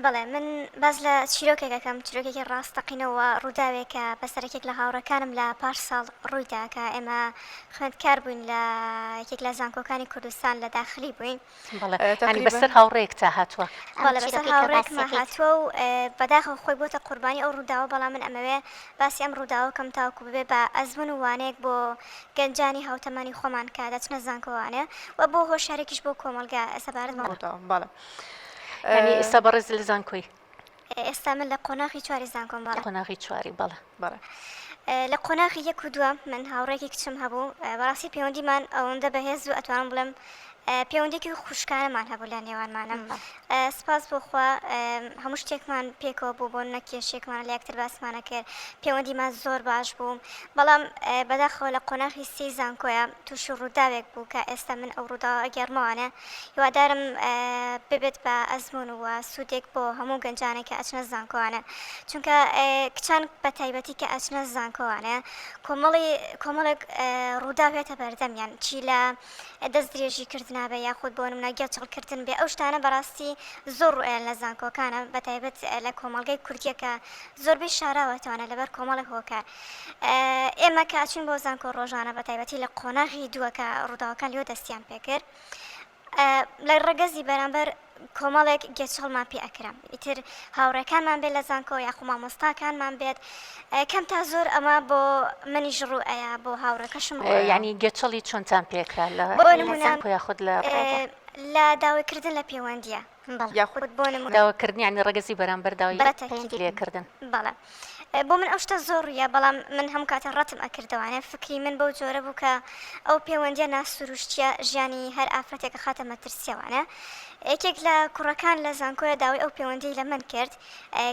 بەڵێ من باس لە چیرۆکێک ئەکەم، چیرۆکێکی ڕاستەقینە و ڕووداوێکە بەسەر یەکێک لە هاوڕێکانم لە پار ساڵ ڕوویدا کە ئێمە خوێندکار بووین لە یەکێک لە زانکۆکانی کوردستان لە داخلی بووین. بەڵێ یانی بەسەر هاوڕێیەکتا هاتووە. بەڵێ بەسەر هاوڕێیەکما هاتووە و بەداخەوە خۆی بۆتە قوربانی ئەو ڕووداوە، بەڵام من ئەمەوێ باسی ئەم ڕووداوە بکەم تاوەکو ببێ بە ئەزموون و وانەیەک بۆ گەنجانی هاوتەمەنی خۆمان کە دەچنە زانکۆوانێ و بۆ هۆشیارێکیش بۆ کۆمەڵگا سەبارەت بەم ڕووداوە. بەڵێ. یانی ئێستا بەڕێز لە زانکۆی؟ ئێستا من لە قۆناغی چواری زانکۆم بەڵێ. قۆناغی چواری بەڵێ. بەڵێ. لە قۆناغی یەک و دووەم من هاوڕێیەکی کچم هەبوو بەڕاستی پەیوەندیمان ئەوەندە بەهێز بوو ئەتوانم بڵێم پەیوەندیەکی خوشکانەمان هەبوو لە نێوانمانە سپاس بۆ خوا هەموو شتێکمان پێکەوە بوو بۆ نە کێشێکمان لە یەکتر باسمانە کرد پەیوەندیمان زۆر باش بوو بەڵام بەداخەوە لە قۆناغی سێی زانکۆیە تووشی ڕووداوێک بوو کە ئێستا من ئەو ڕووداوە ئەگێڕمەوانێ هیوادارم ببێت بە ئەزموون و سوودێک بۆ هەموو گەنجانێک کە ئەچنە زانکۆوانە چونکە کچان بە تایبەتی کە ئەچنە زانکۆوانە کۆمەڵی کۆمەڵێک ڕووداو هێتە بەردەمیان چی لە دەست درێژی کردنا بێ یاخود بۆ نمونە گێچەڵ کردن بێ ئەو شتانە بەڕاستی زۆر ڕوئیان لە زانکۆکانە بە تایبەت لە کۆمەڵگەی کوردیە کە زۆربەی شاراوەتەوانە لەبەر کۆمەڵێک هۆکار ئێمە کە ئەچین بۆ زانکۆ ڕۆژانە بە تایبەتی لە قۆناغی دووە کە ڕووداوەکان لێوە دەستیان پێکرد لە ڕەگەزی بەرامبەر کۆمەڵێک گێچەڵمان پێ ئەکرا ئیتر هاوڕێکانمان بێت لە زانکۆ یاخو مامۆستاکانمان بێت کەم تا زۆر ئەمە بۆ منیش ڕوو ئەیا بۆ هاوڕێکەشم ڕوو ئەیا. یانی گێچەڵی چۆنتان پێکرا لە بۆ نمونە زانکۆ یاخود لە ڕێگا؟ لە داواکردن لە پێوەندیە بەڵێ. یاخود بۆ نمونە. داواکردن یانی ڕەگەزی بەرامبەر داوای بەتەکید. لێکردن. بەڵێ بۆ من ئەو شتە زۆر ڕوویە بەڵام من هەموو کاتێ ڕەتم ئەکردەوانێ فکری من بەو جۆرە بوو کە ئەو پێوەندیە ناسروشتیە ژیانی هەر ئافرەتێک ئەخاتە مەترسیەوانێ یەکێک لە کوڕەکان لە زانکۆیە داوای ئەو پێوەندیەی لە من کرد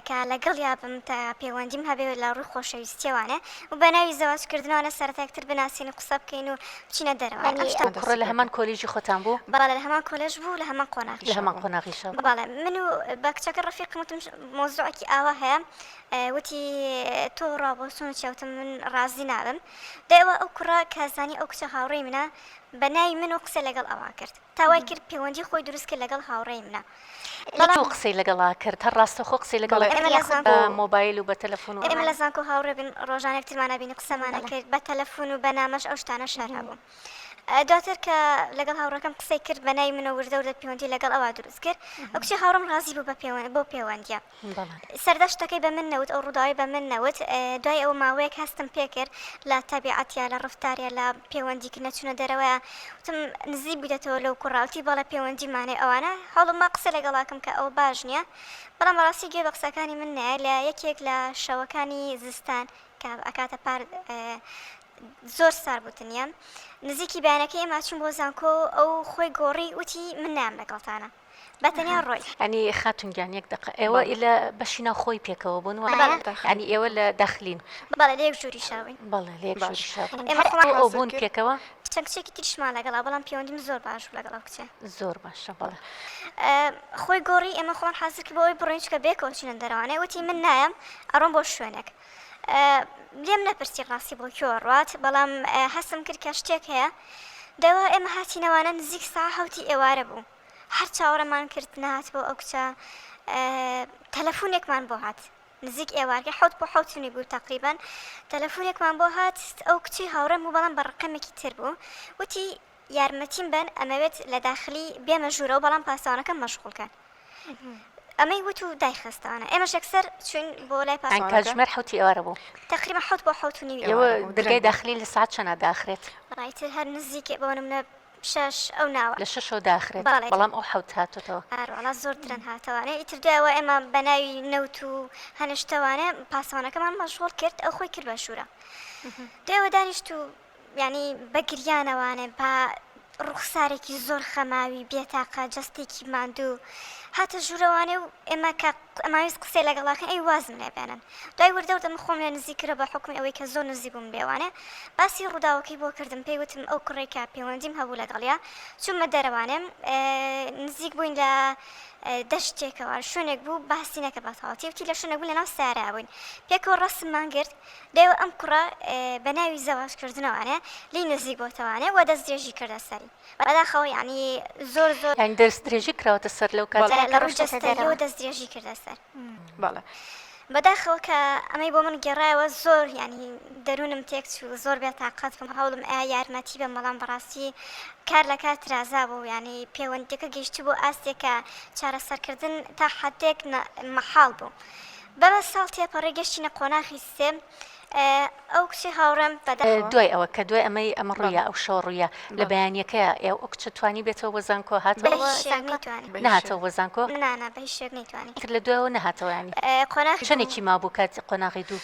کە لەگەڵیا بم تا پێوەندیم هەبێ لە ڕووی خۆشەویستیەوانێ و بە ناوی زەواج کردنەوانە سەرەتا یەکتر بناسین و قسە بکەین و بچینە دەرەوە ئەم یانی شتە ئەو کوڕە لە هەمان کۆلێژی خۆتان بوو؟ بەڵێ لە هەمان کۆلێژ بوو لە هەمان لە قۆناغیشا هەمان بوو قۆناغیشا بوو. بەڵێ من و بە کچەکە ڕەفیقم وتم مەوزوعێکی ئاوا هەیە وتی تۆ ڕابۆچوونت چیە وتم من ڕازی نابم دوای ئەوە ئەو کوڕە کە زانی ئەو کچە هاوڕێی منە بە ناوی من و قسەی لەگەڵ ئەوا کرد تا وای کرد پەیوەندی خۆی دروست کرد لەگەڵ هاوڕێی منە بەڵام تۆ قسەی لەگەڵا کرد هەر ڕاستەوخۆ قسەی لەگەڵا بەڵێ کرد ئێمە لە یاخود زانکۆ بە مۆبایل و بە تەلەفۆن و ئێمە ئەمانە لە زانکۆ هاوڕێ بووین ڕۆژانە یەکترمان ئەبینی قسەمان ئەکرد بە تەلەفۆن و بە نامەش ئەو شتانەش هەر هەبوو دواتر کە لەگەڵ هاوڕێکەم قسەی کرد بە ناوی منەوە وردە وردە پەیوەندی لەگەڵ ئەوا دروست کرد ئەو کچەی هاوڕێم ڕازی بوو بە پەیوەند بەو پەیوەندیە سەردەشت شتەکەی بە من نەوت ئەو ڕووداوەی بە من نەوت دوای ئەوە ماوەیەک هەستم پێکرد لە تەبیعەتیا لە ڕفتاریا لە پەیوەندی کردنە چوونە دەرەوەیا وتم نزیک بوویتەوە لەو کوڕە وتی بەڵێ پەیوەندیمانەی ئەوانە هەوڵم قسە لەگەڵاکەم کە ئەوە باش نییە بەڵام بەڕاستی گوێ بە قسەکانی من نایە لە یەکێک لە شەوەکانی زستان کە ئەکاتە پار زۆر سار بوو تنیە نزیکی بەیانەکەی ئێمە چوون بۆ زانکۆ ئەو خۆی گۆڕی وتی من نایەم لەگەڵتانە بە تەنیا ڕۆی. یانی خاتوون گیان یەک دەقە ئێوە بەڵێ. لە بەشی ناوخۆی پێکەوە بوون وایە؟ بەڵێ. داخل. یانی ئێوە لە داخلین؟ بەڵێ لە یەک ژووریشا بووین. بەڵێ لە یەک باش. ژووریشا بوون. ئێمە هەر خۆمان تۆ ئەو حازر بوون کرد. پێکەوە؟ چەند کچێکی تریشمان لەگەڵا بەڵام پێوەندیم زۆر باش بوو لەگەڵ ئەو کچە. زۆر باشە بەڵێ. خۆی گۆڕی ئێمە خۆمان حازر کرد بۆ ئەوەی بڕۆین چونکە بەیەکەوە چووینە دەرەوانێ وتی من نایەم ئەڕۆم بۆ شوێنێک. لێم نەپرسی ڕاستی بۆ کوێ ئەڕوات بەڵام هەستم کرد کە شتێک هەیە. دەوە ئێمە هاتینەوانە نزیک ساعە حەوتی ئێوارە بوو. هەر چاوەڕێمان کرد نەهاتبۆ ئەو کچە تەلەفونێکمان بۆ هات نزیک ئێوارکە حوت بۆ حوتنی بوو تقریبان تەلەفونێکمان بۆ هات ئەو کچی هاوڕێم بوو بەڵام بە ڕقەمێکی تر بوو وتی یارمەتیم بەن ئەمەوێت لە داخلی بێمە ژوورەوە بەڵام پاسەوانەکەم مەشغوڵکەن ئەمەی وت و دایخستانە ئێمەش یەکسەر چوین بۆ لای پاسەوانەکە کاتژمێر حوتی ئێوارە بوو تقریبا حوت بۆ حوت و نیوی ئێوە دەرگای داخلی لە ساعت چەنە داخرێت ڕایتر هەر نزیکێ بۆ نمونە شەش ئەو ناوە. لە شەشەوە داخرێت بەڵێ. بەڵام ئەو حەوت هاتۆتەوە. ئاروەڵا زۆر درەنگ هاتەوانێ ئیتر دوای ئەوە ئێمە بە ناوی نەوت و هەنێ شتەوانێ پاسەوانەکەمان مەشغوڵ کرد ئەو خۆی کرد بە ژوورا دوای ئەوە دانیشت و یانی بە گریانەوانێ بە ڕوخسارێکی زۆر خەماوی بێتاقە جەستێکی ماندوو هاتە ژوورەوانێ و ئێمە کە ئەماویست قسەی لەگەڵا کەین ئەی وازم لێ بێنن دوای وردە وردە من خۆم لێ نزیک کردەوە بە حوکمی ئەوەی کە زۆر نزیک بووم لێوانێ باسی ڕووداوەکەی بۆ کردم پێی وتم ئەو کوڕەی کە پەیوەندیم هەبوو لەگەڵیا چوومە دەرەوانێ نزیک بووین لە. دەشتێکەوە شوێنێک بوو باسی نەکرد بە تەواوەتی وتی لە شوێنێک بوو لەناو سەیارەیا بووین پێکەوە ڕەسممان گرت دایەوە ئەم کوڕە بە ناوی زەواج کردنەوانێ لێی نزیک بۆتەوانێ و دەست درێژی کردە سەری بەداخەوە یانی زۆر زۆر یانی دەست درێژی کراوەتە سەر لەو کاتەی لە ڕووی جەستەییەوە دەست درێژی کردە سەر. بەڵێ. بەداخەوە کە ئەمەی بۆ من گێڕایەوە زۆر یانی دەروونم تێک چوو زۆر بێ تاقەت بووم هەوڵم ئەیا یارمەتی بەم بەڵام بەڕاستی کار لە کار ترازا بوو یانی پێوەندیەکە گەیشتبوو ئاستێک کە چارەسەرکردن تا حەدێک مەحاڵ بوو بەمە ساڵ تێپەڕی گەشتینە قۆناخی سێ ئەو کچەی هاوڕێم بەداخەوە. دوای ئەوە کە دوای ئەمەی ئەمە ڕوویا ئەو شەوە ڕوویا لە بەیانیەکەیا ئەو کچە توانی بێتەوە بۆ زانکۆ هاتەوە بە هیچ شێوەیەک نەیتوانی. نەهاتەوە بۆ زانکۆ؟ نا نا بە هیچ شێوەیەک نەیتوانی. ئیتر لە دوایەوە نەهاتەوە یانی قۆناغی دوو. چەنێکی مابوو کاتی قۆناغی دوو؟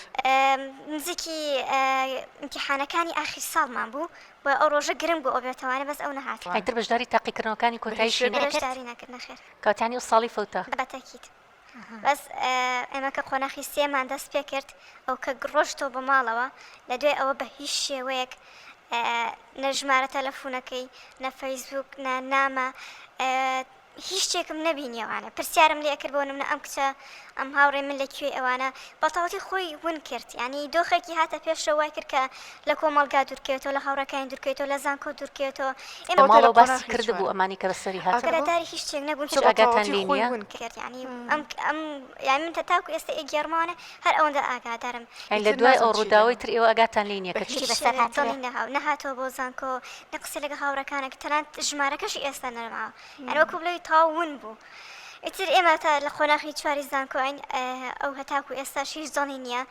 نزیکی ئیمتیحانەکانی ئاخیر ساڵمان بوو بۆیە ئەو ڕۆژە گرنگ بوو ئەو بێتەوانێ بەس ئەو نەهاتەوە. ئیتر بەشداری تاقیکردنەوەکانی کۆتاییشی نەکرد؟ بەشداری نەکرد نەخێر. کەواتە یانی ئەو ساڵی فەوتا؟ بە تەئکید. بەس ئێمە کە قۆناخی سێمان دەست پێ کرد ئەو کە ڕۆشتەوە بۆ ماڵەوە لە دوای ئەوە بە هیچ شێوەیەک نە ژمارە تەلەفونەکەی نە فەیسبوک نە نامە هیچ شتێکم نەبینی ئەوانە پرسیارم لێ کرد بۆ نمونە ئەم کچە ئەم هاوڕێ من لە کوێی ئەوانە بەتەواوەتی خۆی ون کرد یعنی دۆخێکی هاتە پێشەوە وای کرد کە لە کۆمەڵگا دوورکەوێتەوە لە هاوڕێکانی دوورکەوێتەوە لە زانکۆ دوورکەوێتەوە لە ماڵەوە باسی کردبوو ئەمانی کە بەسەری هاتبوو؟ ئاگاداری هیچ شتێک نەبوون هیچ ئاگاتان لێی نییە؟ کرد یعنی ئەم ئەم یعنی من تاکو ئێستا ئەیگێڕمەوانێ هەر ئەوەندە ئاگادارم. یعنی لە دوای ئەو ڕووداوەی تر ئێوە ئاگاتان لێی نییە کە چی بەسەر هاتبێ؟ نەهاتەوە بۆ زانکۆ نە قسەی لەگەڵ هاوڕێکانە کرد تەنانەت ژمارەکەشی ئێستا نەماوە یعنی وەکو بڵێی تەواو ون بوو. ئیتر ئێمە تا لە قۆناخی چواری زانکۆین ئەو هەتاکو ئێستاش هیچ دڵی نییە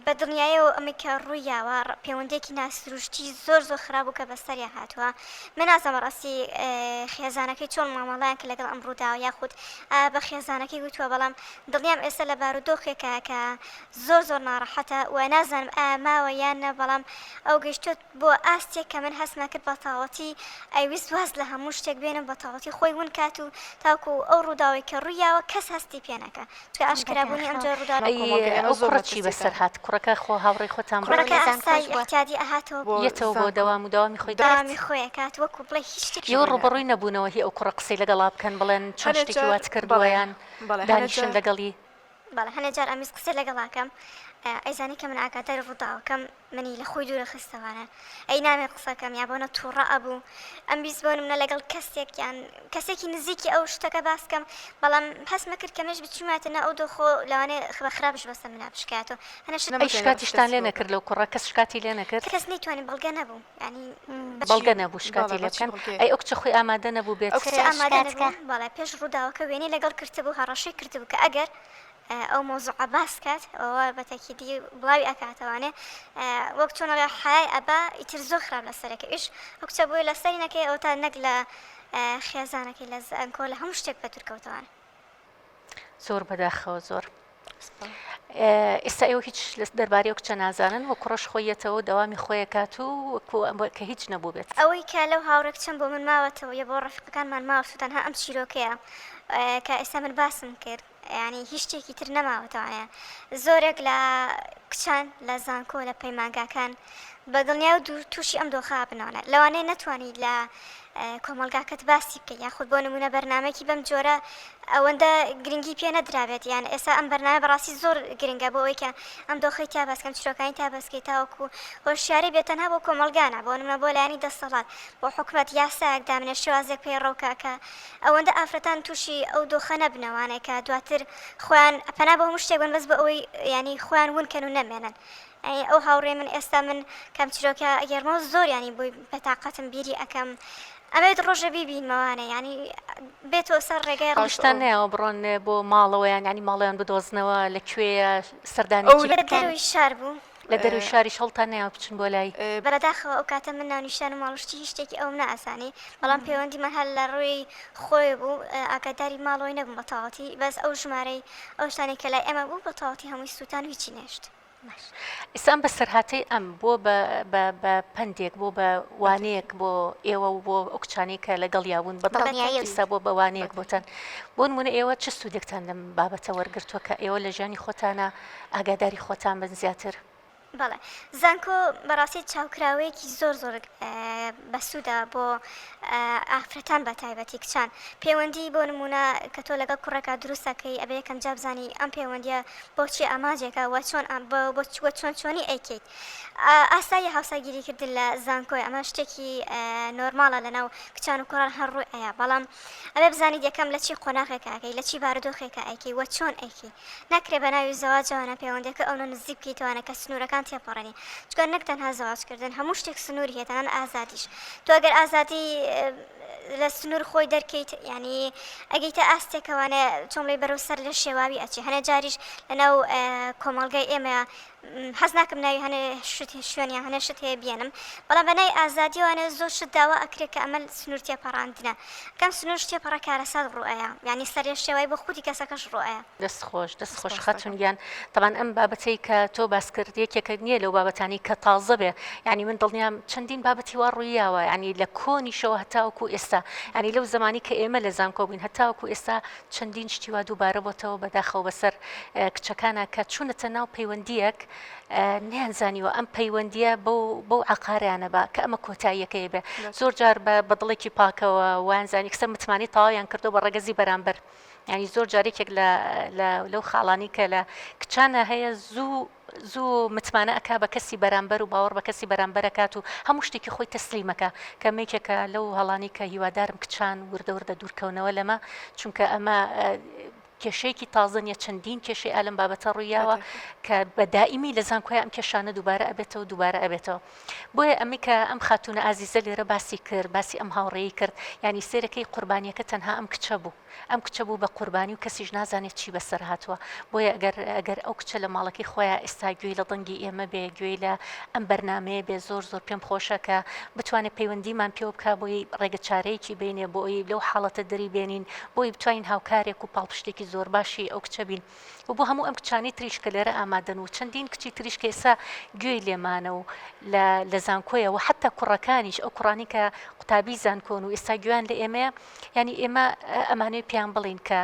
بە دڵنیایەوە ئەمەی کە ڕووی یاوە پەیوەندیەکی ناسروشتی زۆر زۆر خراپ بوو کە بەسەریا هاتووە من نازانم بەڕاستی خێزانەکەی چۆن مامەڵەیان کرد لەگەڵ ئەم ڕووداوە یاخود بە خێزانەکەی وتووە بەڵام دڵنیام ئێستا لە بارودۆخێکە کە زۆر زۆر ناڕەحەتە و نازانم ئایا ماوە یان نە بەڵام ئەو گەیشتووە بۆ ئاستێک کە من هەستمە کرد بەتەواوەتی ئەیویست واز لە هەموو شتێک بێنم بەتەواوەتی خۆی ون کات و تاکو ئەو ڕووداوەی کە ڕووی یاوە کەس هەستی پێ نەکا چونکە ئاشکرا بوونی ئەم جۆرە ڕووداوە ئەی ئەو کوڕە چی بەسەر هات کوڕەکە خۆ هاوڕێی خۆتان بوو؟ کوڕەکە ئاسایی ئیعتیادی ئەهاتەوە بۆ یەتەوە بۆ دەوام و دەوامی خۆی دەکرد؟ دەوامی خۆی ئەکات وەکو بڵێی هیچ شتێکی ئێوە ڕووبەڕووی نەبوونەوە هی ئەو کوڕە قسەی لەگەڵا بکەن بڵێن چۆن شتێکی وات کردووە یان دانیشن لەگەڵی؟ بەڵێ هەنێ جار ئەمویست قسەی لەگەڵا کەم ئەیزانی کە من ئاگاداری ڕووداوەکەم منی لە خۆی دوورە خستەوانە ئەی نامێ قسە کەم یا بۆنە تووڕە ئەبوو ئەمویست بۆ نمونە لەگەڵ کەسێک یان کەسێکی نزیکی ئەو شتەکە باس کەم بەڵام هەستمە کرد کە منیش بچوومەتە ناو ئەو دۆخۆ لەوانەیە بە خراپش بەسەر منا بشکایەتەوە هەنێ شت ئەی شکاتیشتان لێ نەکرد لەو کوڕە کەس شکاتی لێ نەکرد؟ کەس نەیتوانی بەڵگە نەبوو یانی بەڵگە نەبوو شکاتی لێ بکەن ئەی ئەو کچە خۆی ئامادە نەبوو بێت؟ ئەو کچە ئامادە نەبوو بەڵێ پێش ڕووداوەکە وێنەی لەگەڵ کردبوو هەڕەشەی کردبوو کە ئەگەر ئەو مەوزوعە باس کات ئەوە بە تەکیدی بڵاوی ئەکاتەوانێ وەک چۆن ئەڵێ حەیای ئەبا ئیتر زۆر خراپ لەسەرەکە ئیش ئەو کچە بۆیە لەسەری نەکەی ئەوەتا نەک لە خێزانەکەی لە زانکۆ لە هەموو شتێک بە دوورکەوتەوانە. زۆر بەداخەوە زۆر. ئێستا ئێوە هیچ دەربارەی ئەو کچە نازانن و کوڕەش خۆی یەتەوە و دەوامی خۆی ئەکات و وەکو کە هیچ نەبووبێت. ئەوەی کە لەو هاوڕێ کچەم بۆ من ماوەتەوە یا بۆ ڕەفیقەکانمان ماوەتەوە تەنها ئەم چیرۆکەیە کە ئێستا من باسم کرد یانی هیچ شتێکی تر نەماوەتەوانێ زۆرێک لە کچان لە زانکۆ لە پەیمانگاکان بە دڵنیای دوور تووشی ئەم دۆخە بنەوەنە لەوانەیە نەتوانی لە کۆمەڵگاکەت باسی بکەی یاخود بۆ نمونە بەرنمەکی بەم جۆرە ئەوەندە گرنگی پێ نەدرابێت یان ئێستا ئەم بەرنامە بەڕاستی زۆر گرنگە بۆ ئەوەی کە ئەم دۆخەی تیا باسکەم چیرۆکانی تا باسکەی تاوەکو هۆشیاری بێت تەنها بۆ کۆمەڵگانە بۆ نمونە بۆ لایەنی دەسەڵات بۆ حکومەت یاسایەک دامنێ شێوازێک پەیڕەوکە کە ئەوەندە ئافرەتان تووشی ئەو دۆخە نەبنەوانێ کە دواتر خۆیان پەنا بۆ هەموو شتێک بن بەس بۆ ئەوەی ینی خۆیان ون کەن و نەمێنن یانی ئەو هاوڕێی من ئێستا من کەم چیرۆکە ئەگێڕمەوە زۆر ینی بۆی بەتاقەتم بیری ئەکەم ئەمەوێت ڕۆژە بیبینمەوانێ ینی بێتەوە سەر ڕێگای ڕاست. هەوڵتان نەیاوە بڕۆن بۆ ماڵەوەیان یانی ماڵیان بدۆزنەوە لە کوێیە سەردانی ئەو چی لە بکەن؟ دەرەوەی شار بوو. لە دەرەوەی شاریش هەوڵتان نەیاوە بچن بۆ لای؟ بەداخەوە ئەو کاتە من ناونیشان و ماڵ و شتی هیچ شتێکی ئەوم نەئەزانی بەڵام پەیوەندیمان هەر لە ڕووی خۆی بوو ئاگاداری ماڵەوەی نەبووم بە تەواوەتی بەس ئەو ژمارەی ئەو شتانەی کە لای ئێمە بوو بە تەواوەتی هەمووی سووتان و هیچی نەهێشت. باش ئیستا ئەم بەسەرهاتەی ئەم بۆ بە بە بە پەندێک بۆ بە وانەیەک بۆ ئێوە و بۆ ئەو کچانەی کە لەگەڵیا بوون بە دڵنیاییەوە ئیستا بۆ بە وانەیەک بۆتان بۆ نموونە ئێوە چ سوودێکتان لەم بابەتە وەرگرتووە کە ئێوە لە ژیانی خۆتانە ئاگاداری خۆتان بن زیاتر؟ بەڵێ زانکۆ بەڕاستی چاوکراوەیەکی زۆر زۆر بەسوودە بۆ ئافرەتان بە تایبەتی کچان پەیوەندی بۆ نمونە کە تۆ لەگەڵ کوڕێکا دروستەکەی ئەبێ یەکەم جار بزانی ئەم پەیوەندیە بۆچی ئامانجێکە وە چۆن بۆ چۆن چۆنی ئەیکەیت ئاساییە هاوسەرگیری کردن لە زانکۆی ئەمە شتێکی نۆرماڵە لەناو کچان و کوڕان هەر ڕووی ئەیا بەڵام ئەبێ بزانیت یەکەم لە چی قۆناغێکا ئەکەی لە چی بارودۆخێکا ئەیکەی وە چۆن ئەیکەی ناکرێ بە ناوی زەواجەوە پەیوەندیەکە ئەونە نزیک بکەیتەوانە کە سنوورەکان تێپەڕێنی چونکە نەک تەنها زەواج کردن هەموو شتێک سنووری هەیە تەنانەت ئازادیش تۆ ئەگەر ئازادی لە سنوور خۆی دەرکەیت یعنی ئەگەیتە ئاستێکەوانە چۆن بڵێی بەرەو سەر لە شێواوی ئەچێ هەنێ جاریش لەناو کۆمەڵگای ئێمە حەز ناکەم ناوی هەنێ شت شوێن یان هەنێ شت هەیە بێنم بەڵام بە ناوی ئازادیەوانە زۆر شت داوا ئەکرێ کە ئەمە سنوور تێپەڕاندنە کەم سنوورش تێپەڕە کارەسات ڕوو ئەیا یانی سەرلێشێوای بۆ خودی کەسەکەش ڕوو ئەیا. دەست خۆش دەست خۆش خاتون گیان تەبعەن ئەم بابەتەی کە تۆ باس کرد یەکێکە نییە لەو بابەتانی کە تازە بێ یعنی من دڵنیام چەندین بابەتی وا ڕوویاوە یعنی لە کۆنیشەوە هەتاوەکو ئێستا یعنی لەو زمانی کە ئێمە لە زانکۆ بووین هەتاوەکو ئێستا چەندین شتی وا دووبارە بۆتەوە بەداخەوە بەسەر کچەکانە کە چوونەتە ناو پەیوەندییەک نەیانزانیوە ئەم پەیوەندییە بەو بەو عەقاریانە بە کە ئەمە کۆتاییەکەی بێ زۆر جار بە بە دڵێکی پاکەوە وایانزانی کەسە متمانەی تەواویان کردو بە ڕەگەزی بەرامبەر یانی زۆر جار یەکێک لە لە لەو خاڵانی کە لە کچانە هەیە زوو زوو متمانە ئەکا بە کەسی بەرامبەر و باوەڕ بە کەسی بەرامبەر ئەکات و هەموو شتێکی خۆی تەسلیم ئەکا کە ئەمە یەکێکە لەو هەڵانەی کە هیوادارم کچان وردە وردە دوورکەونەوە لەمە چونکە ئەمە کێشەیەکی تازە نیە چەندین کێشەی ئالەم بابەتە ڕوویاوە کە بە دائیمی لە زانکۆی ئەم کێشانە دووبارە ئەبێتەوە دووبارە ئەبێتەوە بۆیە ئەمەی کە ئەم خاتوونە ئازیزە لێرە باسی کرد باسی ئەم هاوڕێی کرد یانی سێرەکەی قوربانیەکە تەنها ئەم کچە بوو ئەم کچە بوو بە قوربانی و کەسیش نازانێت چی بەسەر هاتووە بۆیە ئەگەر ئەگەر ئەو کچە لە ماڵەکەی خۆیا ئێستا گوێی لە دەنگی ئێمە بێ گوێی لە ئەم بەرنامەیە بێ زۆر زۆر پێم خۆشە کە بتوانێت پەیوەندیمان پێوە بکا بۆی ڕێگە چارەیەکی بینێ بۆ ئەوی لەو حاڵەتە دەری بێنین بۆی بتوانین هاوکارێک و پاڵپشتێکی زۆر باشی ئەو کچە بین و بۆ هەموو ئەم کچانەی تریش کە لێرە ئامادەن و چەندین کچی تریش کە ئێستا گوێی لێمانە و لە لە زانکۆیە و حتا کوڕەکانیش ئەو کوڕانی کە قوتابی زانکۆن و ئێستا گوێیان لە ئێمەیە یانی ئێمە ئەمانەوێ پێیان بڵێین کە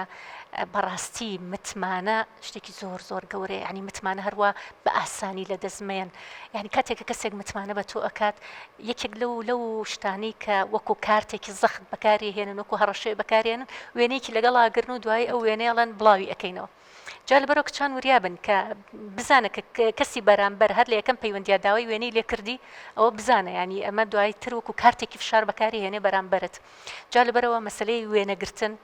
بەڕاستی متمانە شتێکی زۆر زۆر گەورەیە یانی متمانە هەروە بە ئاسانی لە دەست مەیەن یانی کاتێک کە کەسێک متمانە بە تۆ ئەکات یەکێک لەو لەو شتانەی کە وەکو کارتێکی زەخت بەکاری هێنن وەکو هەڕەشەیە بەکارێنن وێنەیەکی لەگەڵ ئاگرن و دوایی ئەو وێنەیەڵەن بڵاوی ئەەکەینەوە جا لەبەرەوە کچان وریا بن کە بزانە کە کەسی بەرامبەر هەر لە یەکەم پەیوەندیا داوای وێنەی لێ کردی ئەوە بزانە یانی ئەمە دوای تر وەکو کارتێکی فشار بەکاری هێنێ بەرامبەرت جا لەبەرەوە مەسەلەی وێنەگرتن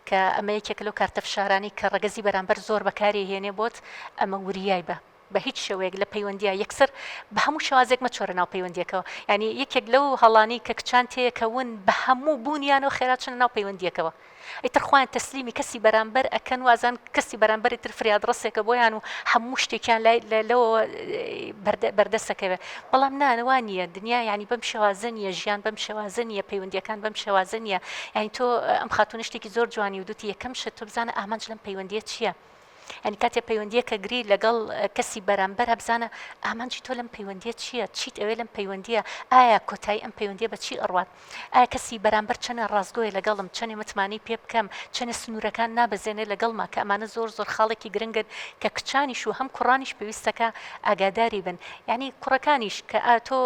کە ئەمە یەکێکە لەو کارتە فشارانەی کە ڕەگەزی بەرامبەر زۆر بەکاری هێنێ بۆت ئەمە وریای بە بە هیچ شێوەیەک لە پەیوەندیا یەکسەر بە هەموو شێوازێک مەچۆرە ناو پەیوەندیەکەوە یانی یەکێک لەو هەڵانەی کە کچان تێیەکەون بە هەموو بوونیانەوە خێرا چنە ناو پەیوەندیەکەوە ئیتر خۆیان تەسلیمی کەسی بەرامبەر ئەکەن وازان کەسی بەرامبەر ئیتر فریادڕەسێکە بۆیان و هەموو شتێکیان لای لەوەوە بەردەستەکەوێ بەڵام نا وا نییە دنیا یعنی بەم شێوازە نییە ژیان بەم شێوازە نییە پەیوەندیەکان بەم شێوازە نییە یعنی تۆ ئەم خاتوونە شتێکی زۆر جوانی و دوتی یەکەم شت تۆ بزانە ئامانج لەم پەیوەندیە چییە یانی کاتێ پەیوەندیەکە گری لەگەڵ کەسی بەرامبەرا بزانە ئامانجی تۆ لەم پەیوەندیە چییە چیت ئەوێ لەم پەیوەندیە ئایا کۆتایی ئەم پەیوەندیە بە چی ئەڕوات ئایا کەسی بەرامبەر چەنێ ڕاستگۆیە لەگەڵم چەنێ متمانەی پێ بکەم چەنێ سنوورەکان نابەزێنێ لەگەڵما کە ئەمانە زۆر زۆر خاڵێکی گرنگن کە کچانیش و هەم کوڕانیش پێویستەکە ئاگاداری بن یانی کوڕەکانیش کە تۆ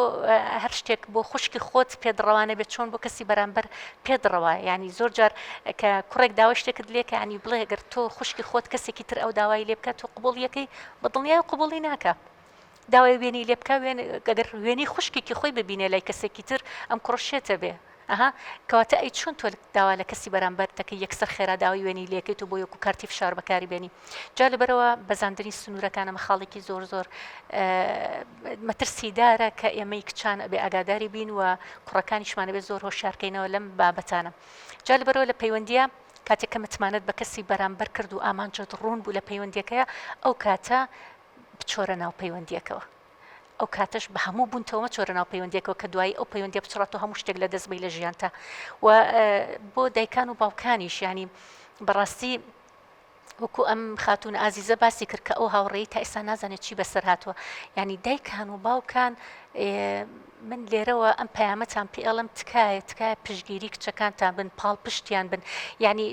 هەر شتێک بۆ خوشکی خۆت پێت ڕەوا نەبێت چۆن بۆ کەسی بەرامبەر پێت ڕەوایە یانی زۆر جار کە کوڕێک داوای شتێکت لێ کە یانی بڵێ گەر تۆ خوشکی خۆت کەسێکی تر ئەو داوای لێ بکات تۆ قبوڵی ئەکەی بە دڵنیای قبوڵی ناکا داوای وێنەی لێ بکا وێن گەر وێنەی خوشکێکی خۆی ببینێ لای کەسێکی تر ئەم کوڕە شێتە بێ ئەها کەواتە ئەی چۆن تۆ داوا لە کەسی بەرامبەر دەکەی یەکسەر خێرا داوای وێنەی لێکەیت و بۆ یەکو کارتی فشار بەکاری بێنی جا لەبەرەوە بەزاندنی سنوورەکان ئەمە خاڵێکی زۆر زۆر مەترسیدارە کە ئێمەی کچان ئەبێ ئاگاداری بین و کوڕەکانیشمان ئەبێ زۆر هۆشیارکەینەوە لەم بابەتانە جا لەبەرەوە لە پەیوەندیە کاتێک کە متمانەت بە کەسی بەرامبەر کرد و ئامانجت ڕوون بوو لە پەیوەندیەکەیە ئەو کاتە بچۆرە ناو پەیوەندیەکەوە ئەو کاتەش بە هەموو بوونتەوە مەچۆرە ناو پەیوەندیەکەوە کە دوایی ئەو پەیوەندیە بچڕات و هەموو شتێک لە دەست بەی لە ژیانتا و بۆ دایکان و باوکانیش یانی بەڕاستی. وەکو ئەم خاتوونە ئازیزە باسی کرد کە ئەو هاوڕێی تا ئێستا نازانێت چی بەسەر هاتووە یعنی دایکان و باوکان من لێرەوە ئەم پەیامەتان پێ ئەڵێم تکایە تکایە پشتگیری کچەکانتان بن پاڵپشتیان بن یعنی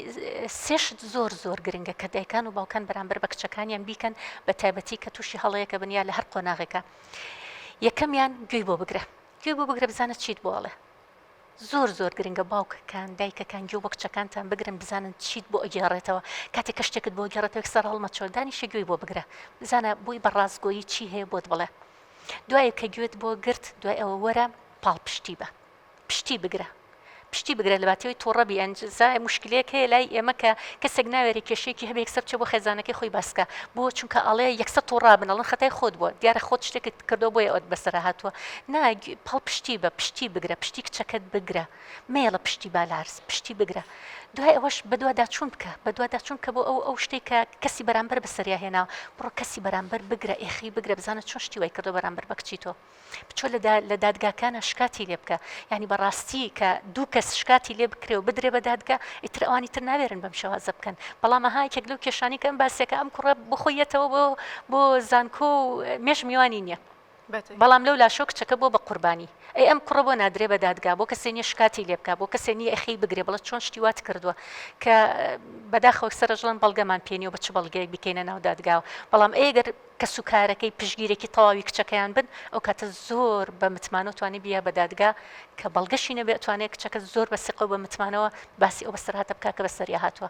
سێشت زۆر زۆر گرنگە کە دایکان و باوکان بەرامبەر بە کچەکانیان بیکەن بە تایبەتی کە تووشی هەڵەیەکە بن یا لە هەر قۆناغێکە یەکەمیان گوێی بۆ بگرە گوێی بۆ بگرە بزانە چیت بۆ ئەڵێ زۆر زۆر گرنگە باوکەکان دایکەکان گوێ بۆ کچەکانتان بگرن بزانن چیت بۆ ئەگێڕێتەوە کاتێک کە شتێکت بۆ گێڕێتەوە یەکسەر هەڵمەچۆ دانیشە گوێی بۆ بگرە بزانە بۆی بە ڕاستگۆیی چی هەیە بۆت بڵێ دوای کە گوێت بۆ گرت دوای ئەوە وەرە پاڵپشتی بە پشتی بگرە پشتی بگرە لە باتیەوەی توڕە بی ئەنجزا مشکلەیەک هەیە لای ئێمە کە کەسێک ناوێرێ کێشەیەکی هەبێ یەکسەر بچێ بۆ خێزانەکەی خۆی باس کا بۆ چونکە ئەڵێ یەکسەر توڕە بن ئەڵێن خەتای خۆت بووە دیارە خۆت شتێکت کردووە بۆیە ئەوەت بەسەرا هاتووە نا پاڵپشتی بە پشتی بگرە پشتی کچەکەت بگرە مەیەڵە پشتی با لارز پشتی بگرە دوای ئەوەش بەدواداچوون بکە بەدواداچوون کە بۆ ئەو ئەو شتێک کە کەسی بەرامبەر بەسەریا هێناوە بڕۆ کەسی بەرامبەر بگرە ئێخی بگرە بزانە چۆن شتی وای کردووە بەرامبەر بە کچی تۆ بچۆ لە لە دادگاکانە شکاتی لێ بکە یعنی بەڕاستی کە دوو کەس شکاتی لێ بکرێ و بدرێ بە دادگا ئیتر ئەوانی تر ناوێرن بەم شێوازە بکەن بەڵام ئەها یەکێک لەو کێشانی کە ئەم باسێکە ئەم کوڕە بۆ خۆی یەتەوە بۆ بۆ زانکۆ و مێش میوانی نییە بەڵام لەو لاشەوە کچەکە بۆ بە قوربانی. ئەی ئەم کوڕە بۆ نادرێ بە دادگا؟ بۆ کەسێ نیە شکاتی لێ بکا؟ بۆ کەسێ نیە ئێخەی بگرێ بڵێ چۆن شتی وات کردووە؟ کە بەداخەوە سەرەژڵەن بەڵگەمان پێ نیە و بە چ بەڵگەیەک بیکەینە ناو دادگاوە. بەڵام ئەی گەر کەسوکارەکەی پشتگیرێکی تەواوی کچەکەیان بن ئەو کاتە زۆر بە متمانەوە توانێ بییا بە دادگا کە بەڵگەشی نەبێ ئەتوانێ کچەکە زۆر بە سیقە و بە متمانەوە باسی ئەو بەسەرهاتە بکا کە بەسەریا هاتووە.